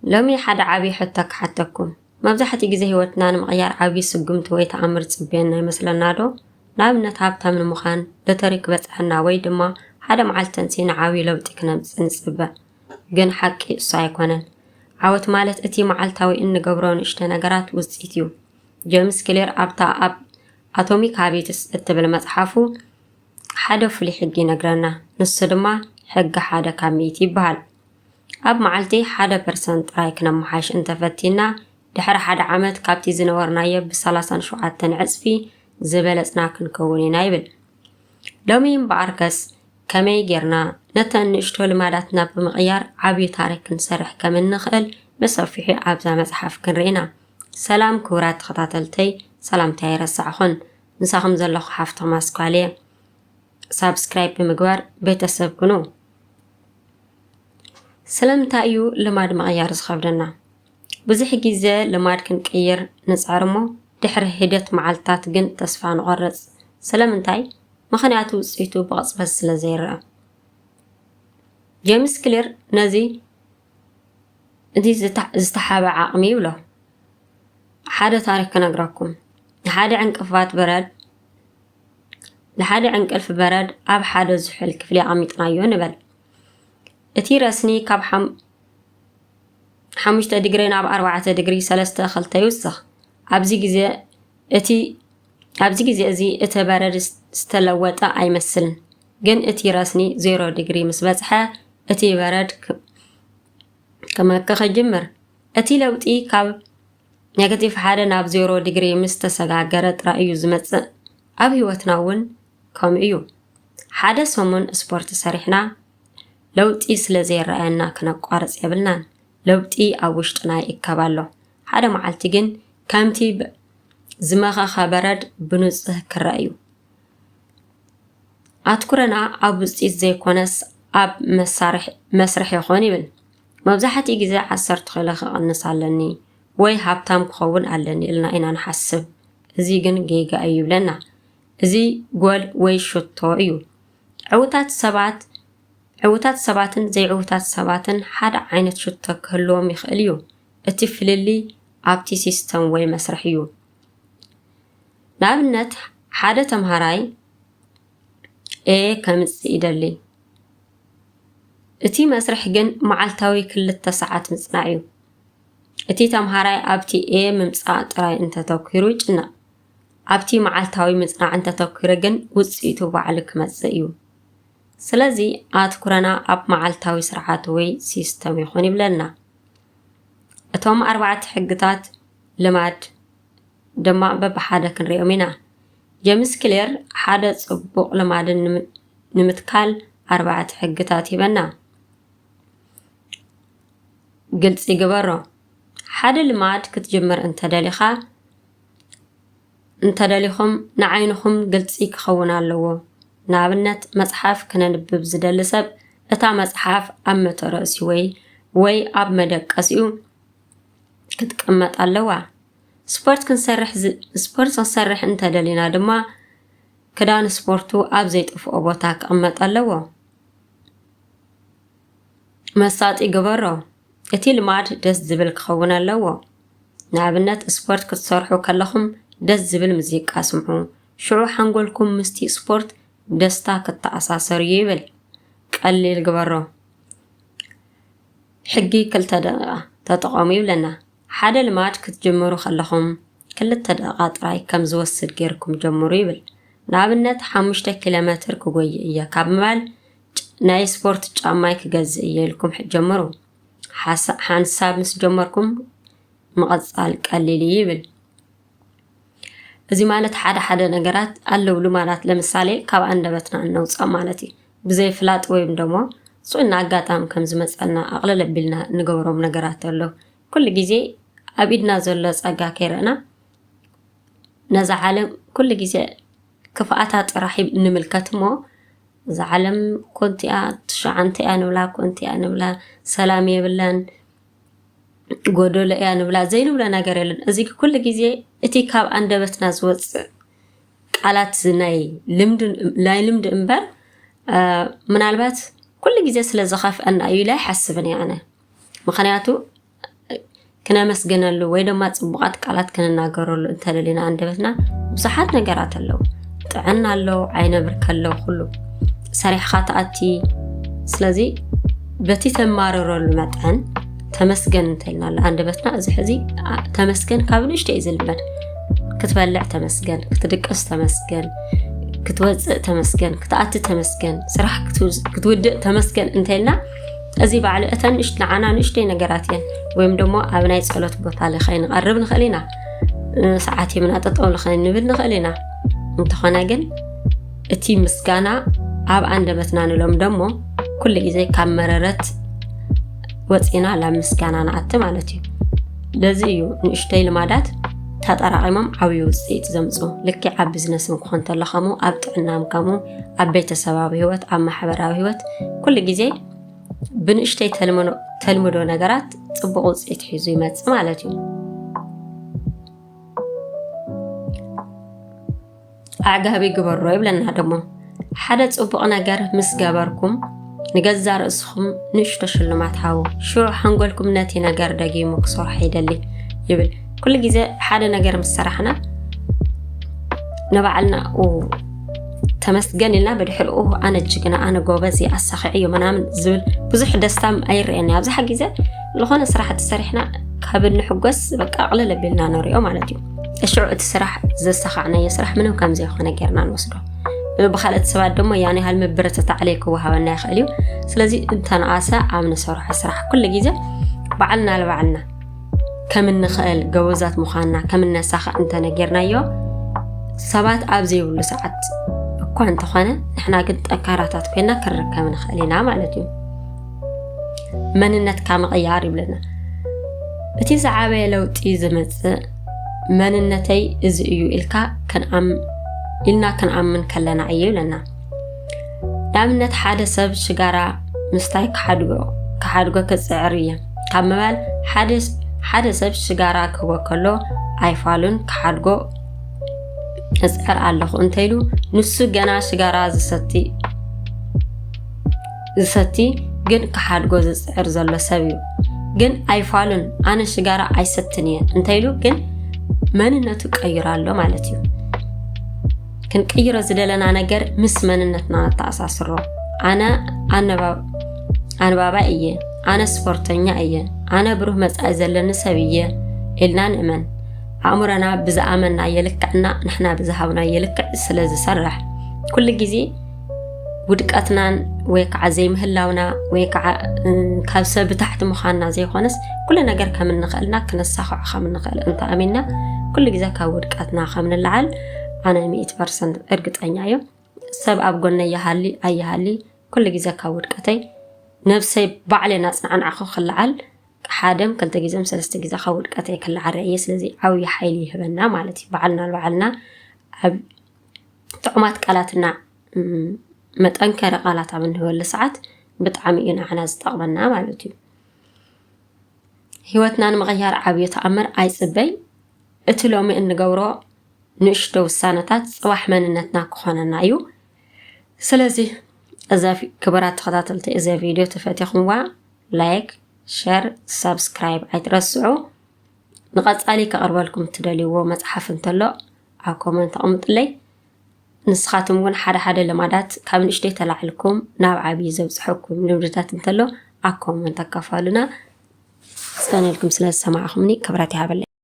ሎሚ ሓደ ዓብዪ ሕቶ ክሓተኩም። መብዛሕትኡ ግዜ ህይወትና ንምቕያር ዓብዪ ስጉምቲ ወይ ተኣምር ዝጽበየና ይመስለና ዶ? ንኣብነት፣ ሃብታም ንምዃን፣ ሎተሪ ክበጽሐና ወይ ድማ ሓደ መዓልቲ ተንሲእና ዓብዪ ለውጢ ክነምጽእ ንጽበ። ግን ሓቂ እሱ ኣይኮነን። ዓወት ማለት እቲ መዓልታዊ እንገብሮ ንእሽቶ ነገራት ውጽኢት እዩ። ጄምስ ክሊር ኣብታ ኣብ ኣቶሚክ ሃቢትስ እትብል መጽሓፉ ሓደ ፍሉይ ሕጊ ይነግረና። ንሱ ድማ ሕጊ ሓደ ካብ ሚእቲ ይበሃል። ኣብ መዓልቲ ሓደ ፐርሰንት ጥራይ ክነመሓይሽ እንተፈቲና፣ ድሕሪ ሓደ ዓመት ካብቲ ዝነበርናዮ ብሰላሳን ሸውዓተን ዕጽፊ ዝበለጽና ክንከውን ኢና ይብል። ሎሚ እምበኣርከስ ከመይ ጌርና ነተን ንእሽቶ ልማዳትና ብምቕያር ዓብዪ ታሪኽ ክንሰርሕ ከም እንኽእል ብሰፊሑ ኣብዛ መጽሓፍ ክንርኢ ኢና። ሰላም ክቡራት ተኸታተልተይ፣ ሰላምታይ ኣይረሳዕኹን። ምሳኹም ዘለኹ ሓፍቶም ኣስኳል እየ። ሳብስክራይብ ብምግባር ቤተሰብ ኩኑ። ስለምንታይ እዩ ልማድ ምቕያር ዝኸብደና? ብዙሕ ግዜ ልማድ ክንቅይር ንጽዕር እሞ ድሕሪ ሂደት መዓልታት ግን ተስፋ ንቖርጽ። ስለምንታይ? ምኽንያቱ ውጽኢቱ ብቕጽበት ስለ ዘይረኣ። ጄምስ ክሊር ነዚ እቲ ዝተሓበ ዓቕሚ ይብሎ። ሓደ ታሪኽ ክነግረኩም። ንሓደ ዕንቅፋት በረድ ንሓደ ዕንቅልፊ በረድ ኣብ ሓደ ዝሑል ክፍሊ ኣቐሚጥናዮ ንበል። እቲ ረስኒ ካብ ሓሙሽተ ዲግሪ ናብ ኣርባዕተ ዲግሪ ሰለስተ ክልተ ይውስኽ። ኣብዚ ግዜ እቲ ኣብዚ ግዜ እዚ እቲ በረድ ዝተለወጠ ኣይመስልን፣ ግን እቲ ረስኒ ዜሮ ዲግሪ ምስ በጽሐ እቲ በረድ ክመክኽ ይጅምር። እቲ ለውጢ ካብ ኔጋቲቭ ሓደ ናብ ዜሮ ዲግሪ ምስ ተሰጋገረ ጥራይ እዩ ዝመጽእ። ኣብ ህይወትና እውን ከምኡ እዩ። ሓደ ሰሙን ስፖርት ሰሪሕና ለውጢ ስለ ዘይረኣየና ክነቋርጽ የብልናን። ለውጢ ኣብ ውሽጥና ይእከብ ኣሎ። ሓደ መዓልቲ ግን ከምቲ ዝመኸኸ በረድ ብንጹህ ክረአ እዩ። ኣትኩረና ኣብ ውጽኢት ዘይኮነስ ኣብ መስርሕ ይኾን ይብል። መብዛሕትኡ ግዜ ዓሰርተ ኪሎ ክቕንስ ኣለኒ ወይ ሃብታም ክኸውን ኣለኒ ኢልና ኢና ንሓስብ። እዚ ግን ጌጋ እዩ ይብለና። እዚ ጎል ወይ ሽቶ እዩ። ዕዉታት ሰባት ዕዉታት ሰባትን ዘይዕዉታት ሰባትን ሓደ ዓይነት ሽቶ ክህልዎም ይኽእል እዩ። እቲ ፍልልይ ኣብቲ ሲስተም ወይ መስርሕ እዩ። ንኣብነት፣ ሓደ ተምሃራይ ኤ ከምጽእ ይደሊ። እቲ መስርሕ ግን መዓልታዊ ክልተ ሰዓት ምጽናዕ እዩ። እቲ ተምሃራይ ኣብቲ ኤ ምምጻእ ጥራይ እንተተኲሩ ይጭነቕ። ኣብቲ መዓልታዊ ምጽናዕ እንተተኲሩ ግን ውጽኢቱ ባዕሉ ክመጽእ እዩ። ስለዚ ኣትኩረና ኣብ መዓልታዊ ስርዓት ወይ ሲስተም ይኹን ይብለና። እቶም ኣርባዕተ ሕግታት ልማድ ድማ በብሓደ ክንሪኦም ኢና። ጄምስ ክሌር ሓደ ጽቡቕ ልማድን ንምትካል ኣርባዕተ ሕግታት ሂበና። ግልጺ ግበሮ። ሓደ ልማድ ክትጅምር እንተደሊኻ እንተደሊኹም ንዓይንኹም ግልጺ ክኸውን ኣለዎ። ንኣብነት፣ መጽሓፍ ክነንብብ ዝደሊ ሰብ እታ መጽሓፍ ኣብ መተርኣሲ ወይ ወይ ኣብ መደቀሲኡ ክትቅመጥ ኣለዋ። ስፖርት ክንሰርሕ ዝ- ስፖርት ክንሰርሕ እንተደሊና ድማ ክዳን ስፖርቱ ኣብ ዘይጠፍኦ ቦታ ክቕመጥ ኣለዎ። መሳጢ ግበሮ። እቲ ልማድ ደስ ዝብል ክኸውን ኣለዎ። ንኣብነት፣ ስፖርት ክትሰርሑ ከለኹም ደስ ዝብል ሙዚቃ ስምዑ። ሽዑ ሓንጎልኩም ምስቲ ስፖርት ደስታ ክተኣሳሰር እዩ ይብል። ቀሊል ግበሮ። ሕጊ ክልተ ደቂቓ ተጠቐሙ ይብለና። ሓደ ልማድ ክትጅምሩ ከለኹም ክልተ ደቂቓ ጥራይ ከም ዝወስድ ጌርኩም ጀምሩ ይብል። ንኣብነት፣ ሓሙሽተ ኪሎ ሜትር ክጎይ እየ ካብ ምባል፣ ጭ- ናይ ስፖርት ጫማይ ክገዝእ እየ ኢልኩም ሕ- ጀምሩ። ሓሳ- ሓንሳብ ምስ ጀመርኩም ምቕጻል ቀሊል እዩ ይብል። እዚ ማለት ሓደ ሓደ ነገራት ኣለውሉ ማለት ለምሳሌ ካብ ኣንደበትና እነውፅኦ ማለት እዩ። ብዘይ ፍላጥ ወይም ደሞ ስኡን ኣጋጣሚ ከም ዝመፀና ኣቕለል ኣቢልና እንገብሮም ነገራት ኣሎ። ኩሉ ግዜ ኣብ ኢድና ዘሎ ፀጋ ከይረእና ነዛ ዓለም ኩሉ ግዜ ክፍኣታ ጥራሕ ንምልከት እሞ እዛ ዓለም ኮንቲኣ ትሽዓንተ እያ ንብላ ኮንቲኣ ንብላ ሰላም የብላን ጎደሎ እያ ንብላ ዘይንብሎ ነገር የለን። እዚ ኩሉ ግዜ እቲ ካብ ኣንደበትና ዝወፅእ ቃላት ናይ ልምዲ ናይ ልምዲ እምበር ምናልባት ኩሉ ግዜ ስለ ዝኸፍአና እዩ ኢለ ኣይሓስብን እየ ኣነ። ምክንያቱ ክነመስግነሉ ወይ ድማ ጽቡቓት ቃላት ክንናገረሉ እንተደሊና፣ ኣንደበትና ብዙሓት ነገራት ኣለዉ። ጥዕና ኣለዉ፣ ዓይነ ብርከ ኣለዉ፣ ኩሉ ሰሪሕኻ ትኣቲ። ስለዚ በቲ ተማርረሉ መጠን ተመስገን እንተልና ኣንደበትና፣ እዚ ሕዚ፣ ኣ፣ ተመስገን ካብ ንእሽቶ እዩ ዝልመድ። ክትበልዕ ተመስገን፣ ክትድቅስ ተመስገን፣ ክትወፅእ ተመስገን፣ ክትኣቲ ተመስገን፣ ስራሕ ክትውዝ-፣ ክትውድእ ተመስገን እንተልና፣ እዚ ባዕሉ እተን ንእሽ-፣ ንዓና ንእሽተይ ነገራት እየን። ወይም ደሞ ኣብ ናይ ጸሎት ቦታ ለ ከይንቐርብ ንኽእል ኢና። እ፣ ሰዓት የምና ጠጠው ለ ከይንብል ንኽእል ኢና። እንተኾነ ግን እቲ ምስጋና ኣብ ኣንደበትና ንለምዶ እሞ፣ ኩሉ ግዜ ካብ መረረት ወፂና ላብ ምስጋና ንኣቲ ማለት እዩ። ለዚ እዩ ንእሽተይ ልማዳት ተጠራቒሞም ዓብዪ ውፅኢት ዘምፁ። ልክዕ ኣብ ቢዝነስን ክኾን ተሎ ከምኡ፣ ኣብ ጥዕናም ከምኡ፣ ኣብ ቤተሰባዊ ህይወት፣ ኣብ ማሕበራዊ ህይወት ኩሉ ግዜ ብንእሽተይ ተልምኖ-፣ ተልምዶ ነገራት ፅቡቕ ውፅኢት ሒዙ ይመፅእ ማለት እዩ። ኣዕጋቢ ግበሮ ይብለና ደሞ። ሓደ ጽቡቕ ነገር ምስ ገበርኩም፣ ንገዛእ ርእስኹም ንእሽቶ ሽልማት ሃቡ። ሽዑ ሓንጎልኩም ነቲ ነገር ደጊሙ ክሰርሖ ይደሊ ይብል። ኩሉ ግዜ ሓደ ነገር ምስ ሰራሕና፣ ንባዕልና፣ "ኡ፣ ተመስገን" ኢልና ብድሕሪኡ፣ "ኣነ ጅግና፣ ኣነ ጎበዝ፣ ኣሳኺዐዮ" ምናምን ዝብል ብዙሕ ደስታም ኣይረኣየኒ። ኣብዝሓ ግዜ ዝኾነ ስራሕቲ ሰሪሕና ካብ እንሕጎስ፣ በቃ፣ ቅልል ኣቢልና ንሪኦ ማለት እዩ። ሽዑ እቲ ስራሕ፣ ዘሳኻዕናዮ ስራሕ ምንም ከም ዘይኮነ ጌርና ንወስዶ። ብኻልኦት ሰባት ደሞ ያን ያህል ምብርትታዕ ለይ ክወሃበና ይኽእል እዩ። ስለዚ እንተነኣሰ ኣብ ንሰርሖ ስራሕ ኩሉ ግዜ ባዕልና ንባዕልና ከም እንኽእል፣ ጎበዛት ምዃንና ከም እነሳኽዕ እንተነጊርናዮ፣ ሰባት ኣብ ዘይብሉ ሰዓት እኳ እንተኾነ፣ ንሕና ግን ጠንካራታት ኮይና ክንርከብ ንኽእል ኢና ማለት እዩ። መንነትካ ምቕያር ይብለና። እቲ ዝዓበየ ለውጢ ዝመጽእ መንነተይ እዚ እዩ ኢልካ ክንኣም-፣ ኢልና ክንኣምን ከለና እዩ ይብለና። ንኣብነት፣ ሓደ ሰብ ሽጋራ ምስታይ ክሓድጎ፣ ክሓድጎ ክጽዕር እየ ካብ ምባል፣ ሓደ፣ ሓደ ሰብ ሽጋራ ክህቦ ከሎ ኣይፋሉን ክሓድጎ እጽዕር ኣለኹ እንተኢሉ፣ ንሱ ገና ሽጋራ ዝሰቲ፣ ዝሰቲ ግን ክሓድጎ ዝጽዕር ዘሎ ሰብ እዩ። ግን ኣይፋሉን፣ ኣነ ሽጋራ ኣይሰትን እየ እንተኢሉ ግን መንነቱ ቀይሩ ኣሎ ማለት እዩ። ክንቅይሮ ዝደለና ነገር ምስ መንነትና ነተኣሳስሮ። ኣነ ኣነባ-፣ ኣንባባይ እየ፣ ኣነ ስፖርተኛ እየ፣ ኣነ ብሩህ መጻኢ ዘለኒ ሰብ እየ ኢልና ንእመን። ኣእምሮና ብዝኣመናዮ ልክዕና ንሕና ብዝሃብናዮ ልክዕ ስለ ዝሰርሕ፣ ኩሉ ግዜ ውድቀትናን ወይ ከዓ ዘይምህላውና ወይ ከዓ፣ እ፣ ካብ ሰብ ብታሕቲ ምዃንና ዘይኮነስ፣ ኩሉ ነገር ከም እንኽእልና ክነሳኽዖ ከም እንኽእል እንተኣሚንና፣ ኩሉ ግዜ ካብ ውድቀትና ከም ንለዓል ኣነ ሚእቲ ፐርሰንት እርግጠኛ እየ። ሰብ ኣብ ጎነይ ይሃሊ ኣይሃሊ፣ ኩሉ ግዜ ካብ ውድቀተይ ነብሰይ ባዕለይ እናጽናዕናዕኩ ክለዓል፣ ሓደም ክልተ ግዜም ሰለስተ ግዜ ካብ ውድቀተይ ክለዓል እየ። ስለዚ ዓብዪ ሓይሊ ይህበና ማለት እዩ። ባዕልና ንባዕልና ኣብ ጥዑማት ቃላትና፣ እም፣ መጠንከሪ ቃላት ኣብ እንህበሉ ሰዓት ብጣዕሚ እዩ ንዓና ዝጠቕመና ማለት እዩ። ህይወትና ንምቕያር ዓብዪ ተኣምር ኣይጽበይ። እቲ ሎሚ እንገብሮ ንእሽቶ ውሳነታት ጽባሕ መንነትና ክኾነና እዩ። ስለዚ እዛ ቪ-፣ ክቡራት ተኸታተልቲ፣ እዛ ቪድዮ ተፈቲኹምዋ፣ ላይክ፣ ሸር፣ ሳብስክራይብ ኣይትረስዑ። ንቐጻሊ ከቕርበልኩም እትደልይዎ መጽሓፍ እንተሎ ኣብ ኮመንት ኣቕምጡለይ። ንስኻትኩም እውን ሓደ ሓደ ልማዳት ካብ ንእሽተይ ተላዒልኩም ናብ ዓብዪ ዘብጽሐኩም ልምድታት እንተሎ ኣብ ኮመንት ኣካፋሉና። ጽን ኢልኩም ስለ ዝሰማዕኹምኒ ክብረት ይሃበለይ።